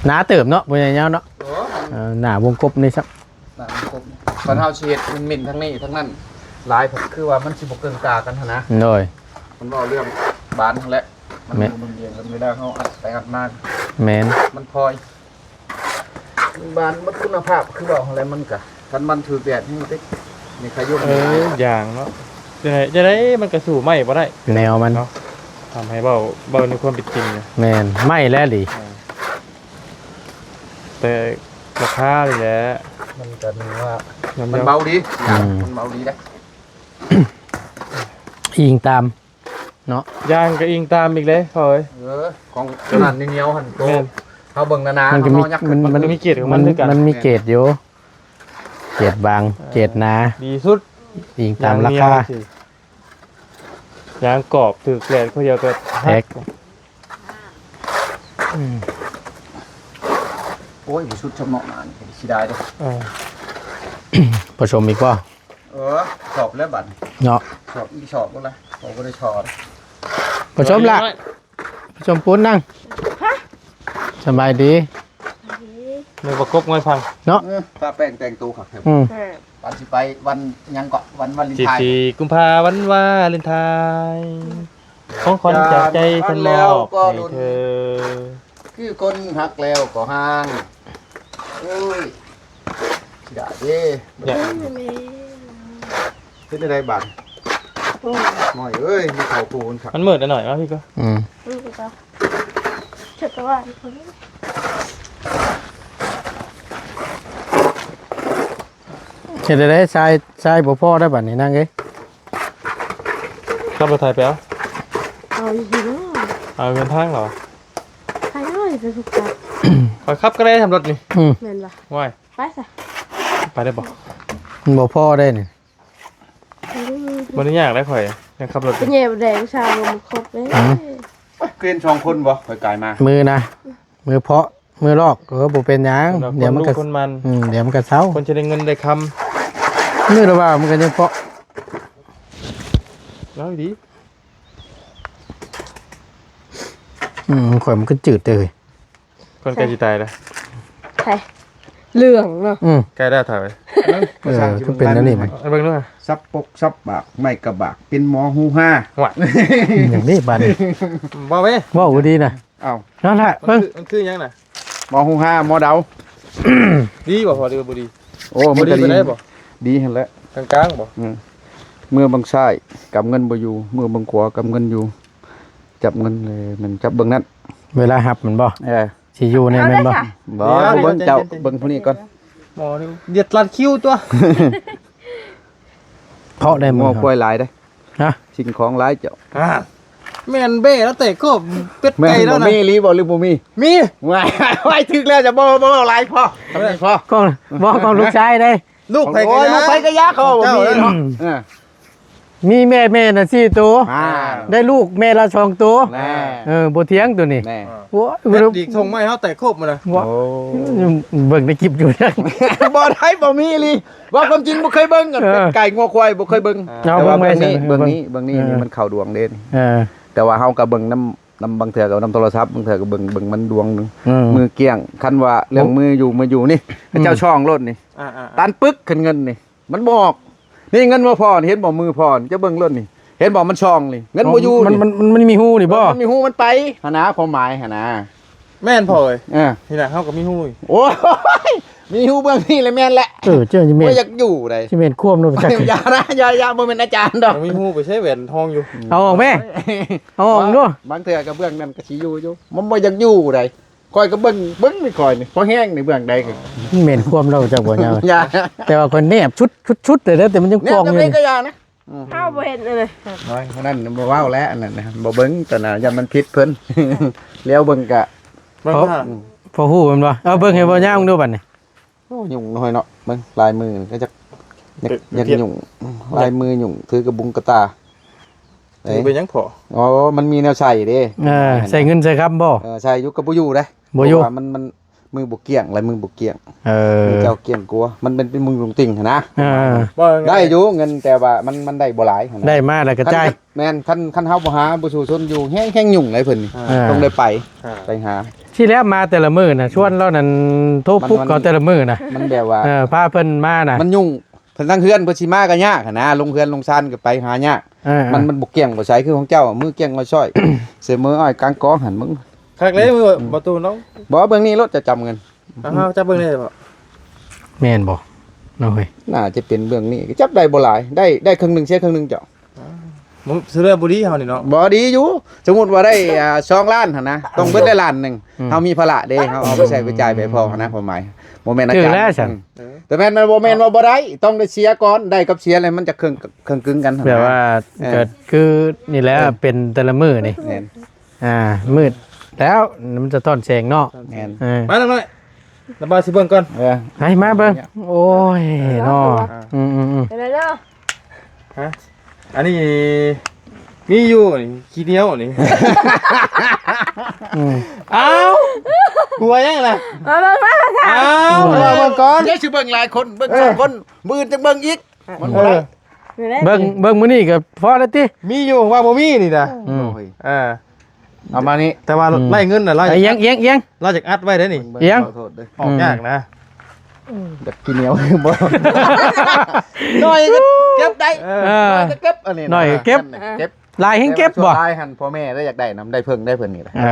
ໜາເຕີບເນາະ ບໍ່ໃຫຍ່ຍາວເນາະ. ໂອ້ ເອີ ໜາວົງກົບນີ້ຊະ ໜາວົງກົບ. ຄັນເຮົາຊິເຮັດເມັນໆ ທາງນີ້ທາງນັ້ນຫຼາຍ ຄືວ່າມັນຊິບໍ່ເກິ່ງກາກັນຫັ້ນນະ. ໂດຍ ມັນເວົ້າເລື່ອງບານຫັ້ນແຫຼະ ມັນ ແມ່ນ ບໍ່ເບິ່ງດຽງກັນ ເວລາເຮົາອັດໄປອັດມາ. ແມ່ນ ມັນພອຍ ບານມັນຄຸນນະພາບຄືເວົ້າຫັ້ນແຫຼະ ມັນກະ ຄັນມັນຖືກແດດແຮງຕິ ນີ້ຂະຍົມ. ເອີ ຢາງເນາະ ຈັ່ງໃດ ຈັ່ງໃດມັນກະສູ້ໄມ້ບໍ່ໄດ້ ແນວມັນເນາະ. ທຳໃຫ້ເວົ້າ ເວົ້າໃນຄວາມເປັນຈິງນະ ແມ່ນ ໄມ້ແຫຼະດີ. ອ່າ ແຕ່ລາຄານີ້ແຫຼະ ມັນກະວ່າ ມັນເບົາດີ. ອືມ ມັນເບົາດີເດ້ ອີງຕາມ ເນາະ ຢາງກໍອີງຕາມອີກເດ້ພໍ່ເອີຍ. ເອີ ຂອງຂະໜາດໜຽວໆຫັ້ນໂຕ ແມ່ນ ເຮົາເບິ່ງໜາໆ ມັນກໍມີ ເຮົາເອົາຍັກຂຶ້ນ ມັນ ມັນ ມັນກໍມີເກດຂອງມັນຄືກັນ ມັນມີເກດຢູ່ ເກດບາງ ເອີ ເກດໜາ ດີສຸດ ອີງຕາມລາຄາ. ຢາງໜຽວຊິ ຢາງກອບຖືກແດດເຂົາເຈົ້າກໍຫັກ ແຕກ. ອືມ ໂອ້ຍ ບໍ່ສຸດຊຳເນາະ ໜານີ້ເສຍດາຍເດ້. ເອີ ປະສົມອີກບໍ່? ເອີ ສອບແລ້ວບັດນີ້ເນາະ ສອບອີກສອບພຸ້ນລະ ບໍ່ໄດ້ຊອດ. ປະສົມລະ ປະສົມປູນນາງ. ຮະ ສະບາຍດີ ດີ ແມ່ປະກົບງອຍພັງເນາະ. ເອີ ປະແປ້ງແຕ່ງໂຕຄັກແທ້. ອືມ ປານຊິໄປວັນຫຍັງເກາະ ວັນວາເລນທາຍ ສິບສີ່ ກຸມພາ ວັນວາເລນທາຍ ຂອງຂວັນຈາກໃຈ ຈາກໃຈ ເພິ່ນມອບໃຫ້ເທີ. ຄືຄົນຮັກແລ້ວກໍຮ້າງ ໂອ້ຍ ຊິໄດ້ເດ້. ເຮັດໄດ້ບາດ ໂອ້ຍ ນ້ອຍເອີຍ ມີເຂົ້າປູນຄັກ. ມັນມືດໜ້ອຍມາພີ່ກໍ ອືມ ເອີ ຈັກກະວານ ເຮັດໄດ້ ຊາຍ ຊາຍບໍ່ພໍໄດ້ບາດນີ້ນາງເອີຍ. ຂັບລົດໄຖໄປເອົາ ເອົາຢູ່ເນາະ ເອົາເຮືອນທາງເນາະ. ໃຜເອີຍ ໄປຜູ້ຂັບ ຂ້ອຍຂັບກໍໄດ້ທຳລົດນີ້. ອືມ ແມ່ນບໍ່? ວ້າຍ ໄປຊະ ໄປໄດ້ບໍ່? ມັນບໍ່ພໍໄດ້ນີ້ ອືມ ບໍ່ໄດ້ຍາກໄດ້ ຂ້ອຍຍັງຂັບລົດ ໄປແຍ່ບໍ່ໄດ້ ອຸດສ່າບໍ່ຄົບເດ້. ອືມ ໂອ້ຍ ເກນສອງຄົນບໍ່? ຂ້ອຍກາຍມາ ມືນະ ມືເພາະ ມືລອກ ເອີ ບໍ່ເປັນຫຍັງ ດຽວມັນກໍ ອືມ ດຽວມັນກໍເຊົາ ຄົນຈະໄດ້ເງິນໄດ້ຄຳ. ມືລະວ່າມັນກໍຍັງເພາະ ເວົ້າດີ. ອືມ ຂ້ອຍມັນຄືຈືດເດ້. ເພິ່ນໃກ້ຊິຕາຍແລ້ວ ໃຜ ເລື່ອງເນາະ. ອືມ ໃກ້ແລ້ວ ຖາມໄປ ເອີ ຄືເປັນແນວນີ້ມັນ ເບິ່ງດູ ສັບປົກສັບບາກ ໄມ້ກະບາກ ເປັນໝໍຫູຮາ. ຫວາຍ ຫຍັງນີ້ບາດນີ້ ເວົ້າເວີ້ຍ ເວົ້າບໍ່ດີນະ. ເອົ້າ ນັ້ນແຫຼະ ເບິ່ງ ມັນຄື ມັນຄືຫຍັງນະ? ໝໍຫູຮາ ໝໍເດົາ ດີບໍ່ພໍ ຫຼືບໍ່ດີ? ໂອ້ ມັນກໍດີ ບໍ່ດີປານໃດບໍ່? ດີຫັ້ນແຫຼະ ກາງໆບໍ່? ອືມ ມືເບິ່ງຊ້າຍ ກຳເງິນບໍ່ຢູ່ ມືເບິ່ງຂວາ ກຳເງິນຢູ່. ຈັບເງິນເລີຍ ແມ່ນຈັບເບິ່ງນັ້ນ ເວລາຮັບແມ່ນບໍ່? ເອີ ຊິຢູ່ແນ່ແມ່ນບໍ່? ບໍ່ ດຽວ ບໍ່ເບິ່ງເຈົ້າ ດຽວ ເບິ່ງຜູ້ນີ້ກ່ອນ. ໝໍນີ້ຢຽດລັດຄິວຕົວະ ເພາະໄດ້ໝໍ ງົວຄວາຍຫຼາຍເດ້. ຮະ ສິ່ງຂອງຫຼາຍເຈົ້າ. ອ່າ ແມ່ນເບ້ແລ້ວແຕ່ກໍເປັດໄກ່ແລ້ວນະ. ມີອີ່ຫຼີບໍ່ ຫຼືບໍ່ມີ? ມີ. ວ້າຍ ວ້າຍ ຖືກແລ້ວ ຈະບໍ່ ບໍ່ເວົ້າຫຼາຍ ພໍ ພໍ. ກ້ອງ ບໍ່ ກ້ອງລູກຊາຍເດ້ ລູກໃຜກໍຢ່າ ລູກໃຜກໍຢ່າ ເຂົາບໍ່ມີເນາະ. ເອີ ມີແມ່ ແມ່ນະສີ່ໂຕ ອ່າ ໄດ້ລູກແມ່ລະສອງໂຕ ແນ່ ເອີ ບໍ່ຖຽງໂຕນີ້ ແນ່ ໂອ້ຍ ເຮັດດີ ສົ່ງມາໃຫ້ເຮົາແຕກໂຄບໝົດນະ ບໍ່ ໂອ້ ເບິ່ງໃນຄລິບຢູ່ ບໍ່ໄດ້ ບໍ່ມີອີ່ຫຼີ ເວົ້າຄວາມຈິງ ບໍ່ເຄີຍເບິ່ງ ເອີ ເປັດໄກ່ງົວຄວາຍ ບໍ່ເຄີຍເບິ່ງ ເອົາ ແຕ່ວ່າເບິ່ງໄວ້ ເບິ່ງນີ້ ເບິ່ງນີ້ ເບິ່ງນີ້ ເອີ ນີ້ມັນເຂົ້າດວງເດ້ ເອີ ແຕ່ວ່າເຮົາກໍເບິ່ງນຳ ນຳ ບາງເທື່ອກໍນຳໂທລະສັບ ບາງເທື່ອກໍເບິ່ງ ເບິ່ງມັນດວງໜຶ່ງ ອືມ ມືກ້ຽງ ຄັນວ່າເລື່ອງ ໂອ້ ມືຢູ່ ມືຢູ່ນີ້ ອືມ ເຈົ້າຊ່ອງໂລດນີ້ ອ່າໆໆ ຕັນປຶກ ຄັນເງິນນີ້ ມັນບໍ່ອອກ ນີ້ເງິນບໍ່ພໍ ເຫັນບໍ່ ມືພໍ ຈະເບິ່ງໂລດນີ້ ເຫັນບໍ່ ມັນຊ່ອງນີ້ ເງິນບໍ່ຢູ່ ມັນ ນີ້ ມັນ ມັນ ມັນມີຮູນີ້ບໍ່ ມັນມີຮູ ມັນໄປຫັ້ນນະ ຄວາມໝາຍຫັ້ນນະ ແມ່ນພໍ່ເອີຍ ເອີ ນີ້ນະ ເຮົາກໍມີຮູຢູ່ ໂອ້ຍ ມີຮູເບື້ອງນີ້ແຫຼະ ແມ່ນແຫຼະ ເອີ ເຈົ້າຊິແມ່ນ ບໍ່ຢາກຢູ່ໃດ ຊິແມ່ນຄວາມເນາະ ຈັກ ຢ່ານະ ຢ່າ ຢ່າ ບໍ່ແມ່ນອາຈານດອກ ມີຮູໄປໃຊ້ແຫວນທອງຢູ່ ເອົາອອກແມ້ ເອົາອອກດູ ບາງເທື່ອກໍເບື້ອງນັ້ນກໍຊິຢູ່ຢູ່ ມັນບໍ່ຢາກຢູ່ໃດ ຂ້ອຍກໍເບິ່ງ ເບິ່ງນີ້ຂ້ອຍນີ້ ພໍແຮງນີ້ເບື້ອງໃດກໍ ມັນແມ່ນຄວາມລາວຈັກບໍ່ຍາວ ຢ່າ ແຕ່ວ່າຂ້ອຍແນບຊຸດ ຊຸດໆເລີຍເດີ ແຕ່ມັນຍັງ ແນບ ກອງຢູ່ ກໍແມ່ນກໍຢ່ານະ ເຮົາບໍ່ເຫັນເລີຍ ນ້ອຍ ເທົ່ານັ້ນບໍ່ເວົ້າແລ້ວ ອັນນັ້ນນະ ບໍ່ເບິ່ງຕອນນັ້ນ ຢ້ານມັນຜິດເພິ່ນ ແລ້ວເບິ່ງກະ ເບິ່ງ ພໍ ພໍຮູ້ແມ່ນບໍ່ ເອົາເບິ່ງໃຫ້ບໍ່ຍາວເບິ່ງດູບັດນີ້ ໂອ້ ຫຍຸ້ງນ້ອຍເນາະ ເບິ່ງລາຍມືກໍຈັກ ຢາກ ຢາກຫຍຸ້ງ ລາຍມືຫຍຸ້ງ ຖືກະບຸງກະຕາ ຖືໄປຫຍັງພໍ່ ອໍ ມັນມີແນວໃສ່ເດ້ ເອີ ໃສ່ເງິນໃສ່ຄຳບໍ່ ເອີ ໃສ່ຢູ່ກໍບໍ່ຢູ່ເດ້ ບໍ່ຢູ່ ເພາະວ່າມັນ ມັນມືບໍ່ກ້ຽງ ລາຍມືບໍ່ກ້ຽງ ເອີ ມືເຈົ້າກ້ຽງກວ່າ ມັນເປັນ ເປັນມືລຸງຕິ່ງຫັ້ນນະ ເອີ ໄດ້ຢູ່ເງິນ ແຕ່ວ່າມັນ ມັນໄດ້ບໍ່ຫຼາຍຫັ້ນນະ ໄດ້ມາແລ້ວກະຈ່າຍ ຄັນ ແມ່ນ ຄັນ ຄັນເຮົາບໍ່ຫາ ບໍ່ສູ້ຊົນຢູ່ ແຮງ ແຮງຫຍຸ້ງໃດເພິ່ນນີ້ ເອີ ຕ້ອງໄດ້ໄປ ອ່າ ໄປຫາ ທີ່ແລ້ວມາແຕ່ລະມື້ນະ ຊວນລາວນັ້ນໂທປຸກເຂົາແຕ່ລະມື້ນະ ມັນແບບວ່າ ເອີ ພາເພິ່ນມານະ ມັນຫຍຸ້ງ ເພິ່ນທາງເຮືອນເພິ່ນຊິມາກໍຍາກຫັ້ນນະ ລົງເຮືອນລົງຊານກໍໄປຫາຍາກ ເອີໆ ມັນ ມັນບໍ່ກ້ຽງບໍ່ໃສຄືຂອງເຈົ້າ ມືກ້ຽງງອຍຊ້ອຍ ເສຍມືອ້ອຍກາງກອງຫັ້ນເບິ່ງ ຄັກເລີຍ ອືມ ບໍ່ຕູ້ເນາະ ບໍ່ ເບິ່ງນີ້ໂລດ ຈະຈຳເງິນ ເອົາ ເຮົາຈັບເບິ່ງໄດ້ບໍ່ ແມ່ນບໍ່ເນາະເຮີ້ຍ ໜ້າຈະເປັນເບື້ອງນີ້ ຈັບໄດ້ບໍ່ຫຼາຍ ໄດ້ ໄດ້ເຄິ່ງໜຶ່ງ ເສຍເຄິ່ງໜຶ່ງເຈົ້າ ບໍ່ ສະເຫຼືອບໍ່ດີເຮົານີ້ເນາະ ບໍ່ ດີຢູ່ ສົມມຸດວ່າໄດ້ ອ່າ ສອງລ້ານຫັ້ນນະ ຕ້ອງເບິດໄດ້ລ້ານໜຶ່ງ ອືມ ເຮົາມີພາລະເດ້ ເຮົາເອົາໄປໃຊ້ໄປຈ່າຍໄປພໍຫັ້ນນະ ຄວາມໝາຍ ບໍ່ແມ່ນອາຈານ ຖືກແລ້ວຊັ້ນ ອືມ ແຕ່ແມ່ນ ບໍ່ແມ່ນວ່າບໍ່ໄດ້ ຕ້ອງໄດ້ເສຍກ່ອນ ໄດ້ກັບເສຍແລ້ວມັນຈະເຄິ່ງ ເຄິ່ງກຶ່ງກັນ ແບບວ່າ ເອີ ກໍຄືນີ້ແຫຼະ ເອີ ເປັນແຕ່ລະມື້ນີ້ ແມ່ນ ອ່າ ມືດແລ້ວ ມັນສະທ້ອນແສງເນາະ ແມ່ນ ເອີ ມານ້ອງນ້ອຍ ລະບາຍຊິເບິ່ງກ່ອນ ເອີ ໃຫ້ມາເບິ່ງ ໂອ້ຍເນາະ ອືມໆໆ ເດີໆ ຮະ ອັນນີ້ມີຢູ່ນີ້ ຂີ້ໜຽວນີ້ ອືມ ອ້າວ ຫົວຫຍັງລະ ມາເບິ່ງມາ ອ້າວ ມາເບິ່ງກ່ອນ ເດ້ຊິເບິ່ງຫຼາຍຄົນ ເບິ່ງສອງຄົນ ມື້ອື່ນຈັ່ງເບິ່ງອີກ ມັນບໍ່ໄດ້ ເອີ ເບິ່ງ ເບິ່ງມື້ນີ້ກໍພໍແລ້ວຕິ ມີຢູ່ວ່າບໍ່ມີນີ້ນະ ອືມ ໂອ້ຍ ເອີ ເອົາມານີ້ ແຕ່ວ່າ ອືມ ໄລ່ເງິນນະ ລາວ ອຽງ ອຽງ ອຽງ ລາວຢາກອັດໄວ້ເດ້ນີ້ ອຽງ ອອກຍາກນະ ອືມ ຢາກກິນໜຽວບໍ່ ໜ້ອຍກໍເກັບໄດ້ ເອີ ໜ້ອຍກໍເກັບ ອັນນີ້ ໜ້ອຍກໍເກັບ ເກັບ ຫຼາຍແຮງເກັບບໍ່ ຫຼາຍຫັ້ນ ພໍ່ແມ່ໄດ້ຢາກໄດ້ນຳ ໄດ້ເພິ່ງໄດ້ເພິ່ນນີ້ແຫຼະ ເອີ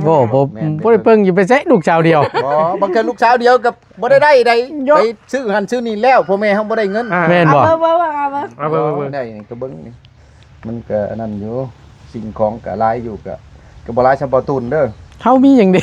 ບໍ່ ບໍ່ ແມ່ນ ບໍ່ໄດ້ເພິ່ງ ຢູ່ໄປໃສລູກສາວດຽວ ບໍ່ ບາງເທື່ອລູກສາວດຽວກໍບໍ່ໄດ້ໄດ້ໃດ ໄປຊື້ຫັ້ນຊື້ນີ້ແລ້ວ ພໍ່ແມ່ເຮົາບໍ່ໄດ້ເງິນ ອ່າ ແມ່ນບໍ່ ເອົາເບິ່ງ ເອົາເບິ່ງ ເອົາເບິ່ງ ໄດ້ນີ້ກໍເບິ່ງນີ້ ມັນກໍອັນນັ້ນຢູ່ ສິ່ງຂອງກໍຫຼາຍຢູ່ ກໍ ກໍບໍ່ຫຼາຍສ່ຳບໍ່ຕູນເດີ ເຮົາມີຫຍັງເດ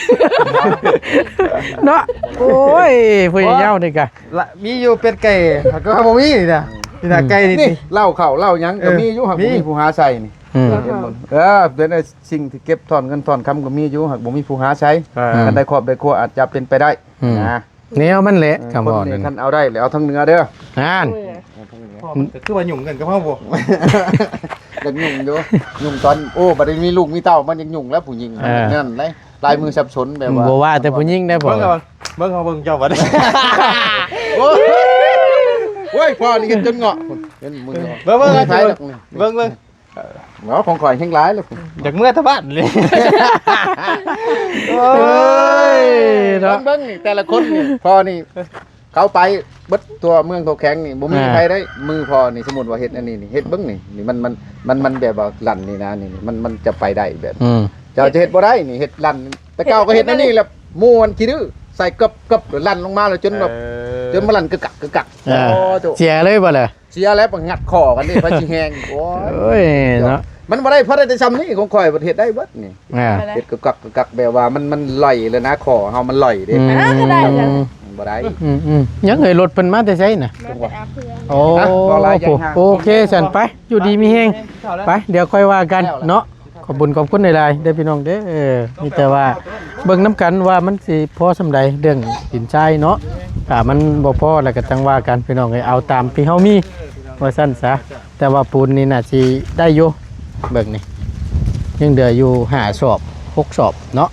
ເນາະ ໂອ້ຍ ຜູ້ໃຫຍ່ຍາວນີ້ກະ ລະ ມີຢູ່ເປັດໄກ່ ຫາກວ່າບໍ່ມີນີ້ນະ ນີ້ນະ ອືມ ໄກ່ນີ້ ນີ້ ເຫຼົ້າເຂົ້າເຫຼົ້າຫຍັງກໍ ເອີ ມີຢູ່ ຫາກບໍ່ມີ ມີ ມີຜູ້ຫາໃສ່ນີ້ ອືມ ເຫັນບໍ່ ເອີ ເປັນໄອ້ສິ່ງທີ່ເກັບທ້ອນເງິນທ້ອນຄຳກໍມີຢູ່ ຫາກບໍ່ມີຜູ້ຫາໃສ່ ອ່າ ຄັນໄດ້ຄອບໄດ້ຄົວອາດຈະເປັນໄປໄດ້ ອືມ ນະ ແນວມັນແຫຼະ ເອີ ຄຳເວົ້ານັ້ນ ຄັນເອົາໄດ້ແລ້ວເອົາທາງເໜືອເດີ ນັ້ນ ເອີ ເອົາທາງເໜືອ ພໍ່ມັນກໍຄືວ່າຫຍຸ້ງກັນກັບເຮົາບໍ່ ຢາກຫຍຸ້ງຢູ່ ຫຍຸ້ງຕອນ ໂອ້ ບັດນີ້ມີລູກມີເຕົ້າ ມັນຍັງຫຍຸ້ງແລ້ວຜູ້ຍິງ ເອີ ນັ້ນແຫຼະ ລາຍມືສັບສົນແບບວ່າ ບໍ່ວ່າແຕ່ຜູ້ຍິງໄດ້ບໍ່ ເບິ່ງເອົາ ເບິ່ງເຮົາເບິ່ງເຈົ້າບັດນີ້ ໂອ້ຍ ໂອ້ຍ ພໍ່ນີ້ເຮັດຈົນເງາະ ເຫັນມື ເບິ່ງ ເບິ່ງ ເບິ່ງ ເບິ່ງ ເບິ່ງ ເອີ ເວົ້າຂອງຂ້ອຍແຮງຫຼາຍເລີຍ ຢາກເມືອແຕ່ບ້ານເລີຍ ໂອ້ຍ ເນາະ ເບິ່ງນີ້ ແຕ່ລະຄົນນີ້ ພໍ່ນີ້ ເຂົາໄປເບິດທົ່ວເມືອງທົ່ວແຂວງນີ້ ບໍ່ມີ ອ່າ ໃຜໄດ້ ມືພໍ່ນີ້ ສົມມຸດວ່າເຮັດອັນນີ້ນີ້ ເຮັດເບິ່ງນີ້ ນີ້ມັນ ມັນ ມັນ ມັນແບບວ່າລັ່ນນີ້ນະ ນີ້ ນີ້ ມັນ ມັນຈະໄປໄດ້ແບບ ອືມ ເຈົ້າຈະເຮັດບໍ່ໄດ້ນີ້ ເຮັດລັ່ນ ແຕ່ເກົ່າກໍເຮັດອັນນີ້ແຫຼະ ໝູ່ມັນຂີ້ດື້ ໃສ່ເກີບໆ ແລ້ວລັ່ນລົງມາ ແລ້ວຈົນແບບ ເອີ ຈົນມາລັ່ນກຶກກັກ ກຶກກັກ ອ່າ ໂອ້ໂຕ ເສຍເລີຍບໍ່ລະ ເສຍແລ້ວ ປະຫຍັດຂໍ້ກັນນີ້ ໃຜຊິແຮງ ໂອ້ຍ ໂອ້ຍ ເນາະ ມັນບໍ່ໄດ້ ພໍໄດ້ແຕ່ຊ່ຳນີ້ ຂອງຂ້ອຍເຮັດໄດ້ເບິດນີ້ ອ່າ ເຮັດກະກັກກະກັກ ແບບວ່າມັນ ມັນໄຫຼແລ້ວນະ ຄໍເຮົາມັນໄຫຼເດ້ ອືມ ເອີ ກໍໄດ້ ບໍ່ໄດ້ ອືມໆ ຍັງເອີຍ ລົດເພິ່ນມາແຕ່ໃສນະ? ມາແຕ່ອາເພື່ອ ໂອ້ ຮະ ບໍ່ຫຼາຍ ໂອເຄ ຊັ້ນໄປ ຢູ່ດີມີແຮງ ໄປ ດຽວຄ່ອຍວ່າກັນເນາະ ຂອບບຸນຂອບຄຸນຫຼາຍໆເດີພີ່ນ້ອງເດີ ມີແຕ່ວ່າເບິ່ງນຳກັນວ່າມັນຊິພໍສ່ຳໃດ ເລື່ອງດິນຊາຍເນາະ ຖ້າມັນບໍ່ພໍແລ້ວກໍຈັ່ງວ່າກັນພີ່ນ້ອງເອີຍ ເອົາຕາມທີ່ເຮົາມີ ວ່າຊັ້ນຊະ. ແຕ່ວ່າປູນນີ້ໜ້າຊິໄດ້ຢູ່ ເບິ່ງນີ້ ຍັງເຫຼືອຢູ່ຫ້າສອບ ຫົກສອບເນາະ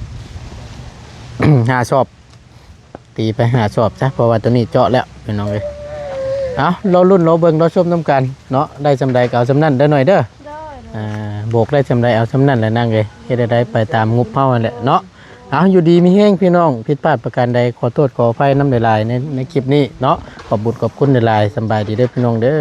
ຫ້າສອບ ຕີໄປຫ້າສອບຊະ ເພາະວ່າໂຕນີ້ເຈາະແລ້ວພີ່ນ້ອງເອີຍ. ເອົາ ລໍລຸ້ນລໍເບິ່ງລໍຊົມນຳກັນເນາະ ໄດ້ສ່ຳໃດກໍເອົາສ່ຳນັ້ນເດີນ້ອຍເດີ. ໂດຍ ໂດຍ ອ່າ ໂບກໄດ້ສ່ຳໃດເອົາສ່ຳນັ້ນແຫຼະນາງເອີຍ ເຮັດໃດໄປຕາມງົບເຮົາຫັ້ນແຫຼະເນາະ. ເອົາ ຢູ່ດີມີແຮງພີ່ນ້ອງ ຜິດພາດປະການໃດ ຂໍໂທດຂໍອະໄພນຳຫຼາຍໆ ໃນ ໃນຄລິບນີ້ເນາະ. ຂອບບຸນຂອບຄຸນຫຼາຍໆ ສຳບາຍດີເດີພີ່ນ້ອງເດີ.